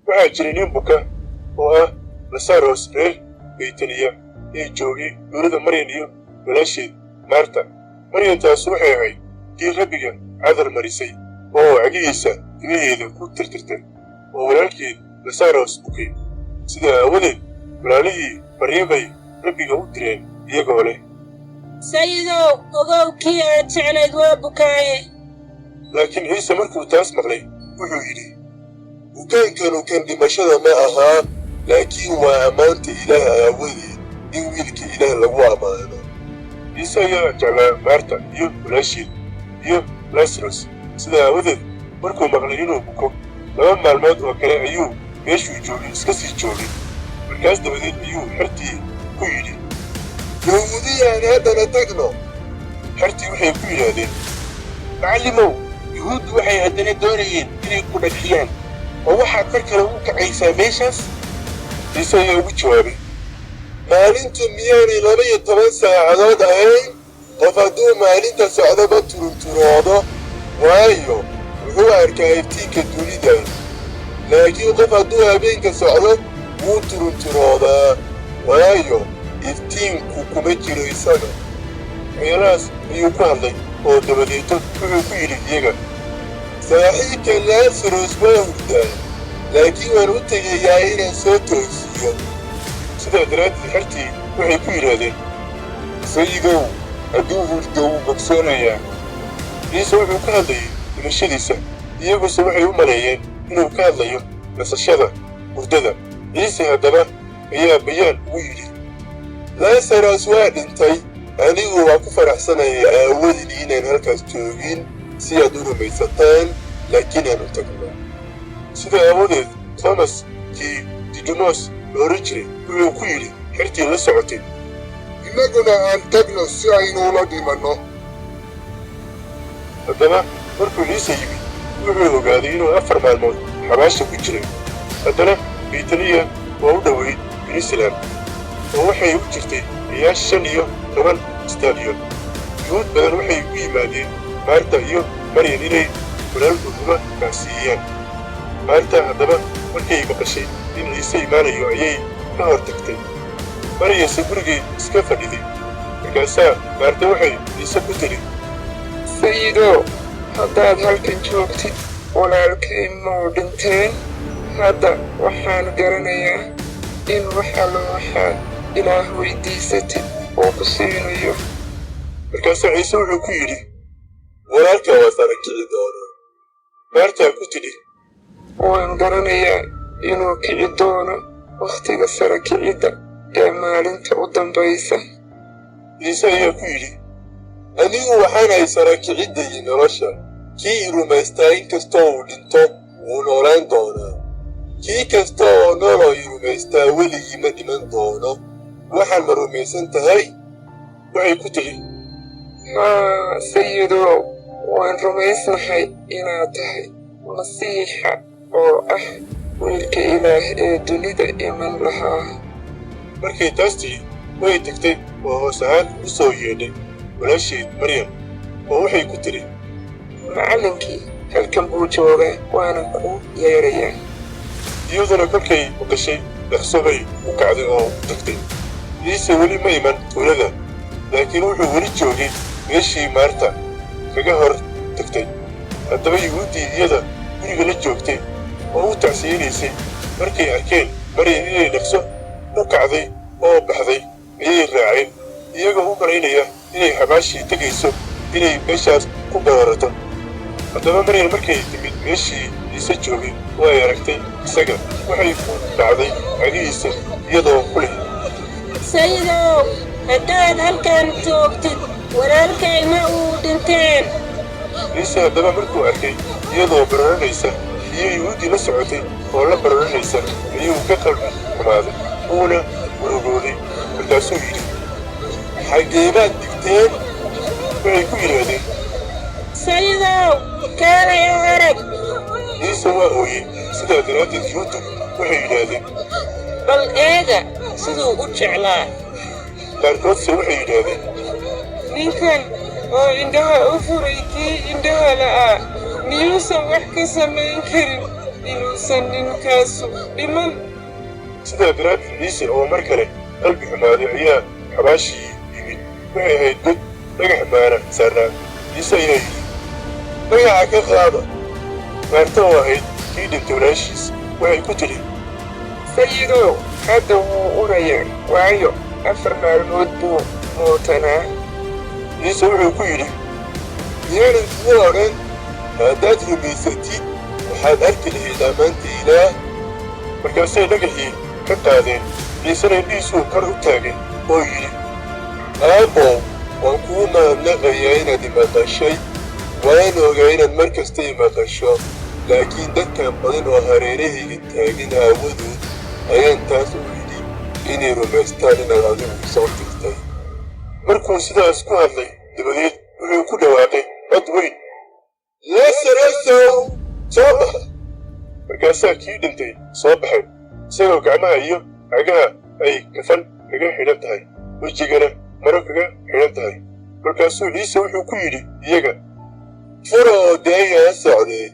Waxaa jiray nin buka oo ah Lasaros, reer Beytaniya, ee joogay tuulada Maryan iyo walaasheed Maarta. Maryantaas waxay ahayd tii Rabbiga cadar marisay oo cagihiisa timaheeda ku tirtirtay, oo walaalkeed Lasaros bukay. Sidaa aawadeed walaalihii farriin bay Rabbiga u direen iyagoo leh: "Sayidow, ogow, kii aad jeclayd waa bukaaye." Laakiin Ciise markuu taas maqlay wuxuu yidhi: "Bukaankanu kan dhimashada ma ahaa, laakiin waa ammaanta Ilaah aawadeed, in Wiilka Ilaah lagu ammaano." Ciise ayaa jeclaa Maarta iyo walaasheed iyo Lasaros. Sidaa aawadeed markuu maqlay inuu buko, 2 maalmood oo kale ayuu meeshuu joogay iska sii joogay. Markaas dabadeed ayuu xertii ku yidhi: "Yahuudiyaan haddana tagno." Xertii waxay ku yidhaahdeen: "Macallimow, Yuhuuddu waxay haddana doonayeen inay ku dhagxiyaan, oo waxaad mar kale u kacaysaa meeshaas?" Ciise ayaa ugu jawaabay: "Maalintu miyaanay 12 saacadood ahayn? Qof hadduu maalinta socdoba turunturoodo, waayo, wuxuu arkaa iftiinka dunida. Laakiin qof hadduu habeenka socdo wuu turunturoodaa, waayo, iftiinku kuma jiro isaga." Waxyaalahaas ayuu ku hadlay oo dabadeeto wuxuu ku yidhi iyaga: "Saaxiibka Laasaros waa hurdaa, laakiin waan u tegayaa inaan soo toosiyo." Sidaa daraaddeed xertii waxay ku yidhaahdeen: "Sayidow, hadduu hurdo wuu bogsoonayaa." Ciise wuxuu ka hadlayay dhimashadiisa, iyaguse waxay u maleeyeen inuu ka hadlayo nasashada hurdada. Ciise haddaba ayaa bayaan ugu yidhi: "Laasaros waa dhintay. Anigu waa ku faraxsanayay aawadin inaan halkaas joogin si aad u rumaysataan, laakiin aan u tagno." Sidaa aawadeed Thomas, kii Didymos la odhan jiray, wuxuu ku yidhi xertii la socotay: "Innaguna aan tagno si aynu ula dhimanno." Haddaba markuu Ciise yimid, wuxuu ogaaday inuu 4 maalmood xabaasha ku jiray. Haddana Beytaniya waa u dhoweyd Yeruusalaam, oo waxay u jirtay qiyaas 15 istaadiyon. Yuhuud badan waxay u yimaadeen Maarta iyo Maryan inay walaalkood uga tacsiiyaan. Maarta haddaba markay maqashay in Ciise imaanayo ayay ka hor tagtay, Maryanse gurigay iska fadhiday. Markaasaa Maarta waxay Ciise ku tidhi: "Sayidow, haddaad halkan joogtid, walaalkay muu dhinteen. Hadda waxaan garanayaa in wax allo waxaad Ilaah weydiisatid uu ku siinayo." Markaasaa Ciise wuxuu ku yidhi: "Walaalka waa sara kici doonaa." Maartaa ku tidhi: "Waan garanayaa inuu kici doono wakhtiga sara kicidda ee maalinta u dambaysa." Ciise ayaa ku yidhi: "Anigu waxaan ahay sara kicidda iyo nolosha. Kii i rumaystaa, inkastoo uu dhinto, wuu noolaan doonaa. Kii kasta oo nool oo i rumaystaa weligii ma dhiman doono. Waxaan ma rumaysan tahay?" Waxay ku tidhi: "Haa, Sayidow, waan rumaysnahay inaad tahay Masiixa oo ah Wiilka Ilaah ee dunida iman lahaa." Markay taas tidhi, way tagtay oo hoos ahaan u soo yeedhay walaasheed Maryam, oo waxay ku tidhi: "Macallinkii halkan buu joogaa, waana kuu yeedhayaa." Iyaduna kolkay maqashay dhaqso bay u kacday oo u tagtay. Ciise weli ma iman tuulada, laakiin wuxuu weli joogay meeshii Maarta kaga hor tagtay. Haddaba Yuhuuddii iyada guriga la joogtay oo u tacsiyeynaysay, markay arkeen Maryam inay dhaqso u kacday oo baxday, ayay raaceen, iyagoo u malaynaya inay xabaashii tegayso inay meeshaas ku baroorato. Haddaba Maryam markay timid meeshii Ciise joogay oo ay aragtay isaga, waxay ku dhacday cagihiisa iyadoo ku leh: "Sayidow, haddaad halkan joogtid, walaalkay ma uu dhinteen." Ciise haddaba markuu arkay iyadoo barooranaysa iyo Yuhuuddii la socotay oo la barooranaysa, ayuu ka qalbi xumaaday, wuuna murugooday. Markaasuu yidhi: "Xaggee baad dhigteen?" Waxay ku yidhaahdeen: "Sayidow, kaalay oo arag." Ciise waa ooyey. Sidaa daraaddeed Yuhuuddu waxay yidhaahdeen: "Bal eega siduu u jeclaa." Qaarkoodse waxay yidhaahdeen: "Ninkan oo indhaha u furay kii indhaha la'aa miyuusan wax ka samayn karin inuusan ninkaasu dhiman. Sidaa daraaddeed Ciise oo mar kale qalbi xumaaday ayaa xabaashii yimid. Waxay ahayd god dhagax baana saarnaa. Ciise ayaa yidhi, "Dhagaxa ka qaada." Maarta oo ahayd kii dhintay walaashiis waxay ku tidhi, Sayidow, hadda wuu urayaa, waayo 4 maalmood buu mootanaa. Ciise wuxuu ku yidhi, Miyaanan kugu odhan, haddaad rumaysatid waxaad arki lahayd ammaanta Ilaah? Markaasay dhagaxii ka qaadeen. Ciisena indhihiisuu kor u taagay oo yidhi, Aabbow, waan kuu mahadnaqayaa inaad i maqashay. Waan ogaa inaad mar kasta i maqasho, laakiin dadkan badan oo hareerahayga taagan aawadood ayaan taas u idhi, inay rumaystaan inaad adigu soo dirtay. Markuu sidaas ku hadlay dabadeed wuxuu ku dhawaaqay cod weyn, "Lasarosow, soo bax!" Markaasaa kii dhintay soo baxay, isagoo gacmaha iyo cagaha ay kafan kaga xidhan tahay, wejigana maro kaga xidhan tahay. Markaasuu Ciise wuxuu ku yidhi iyaga, "Fura oo daaya ha socdee."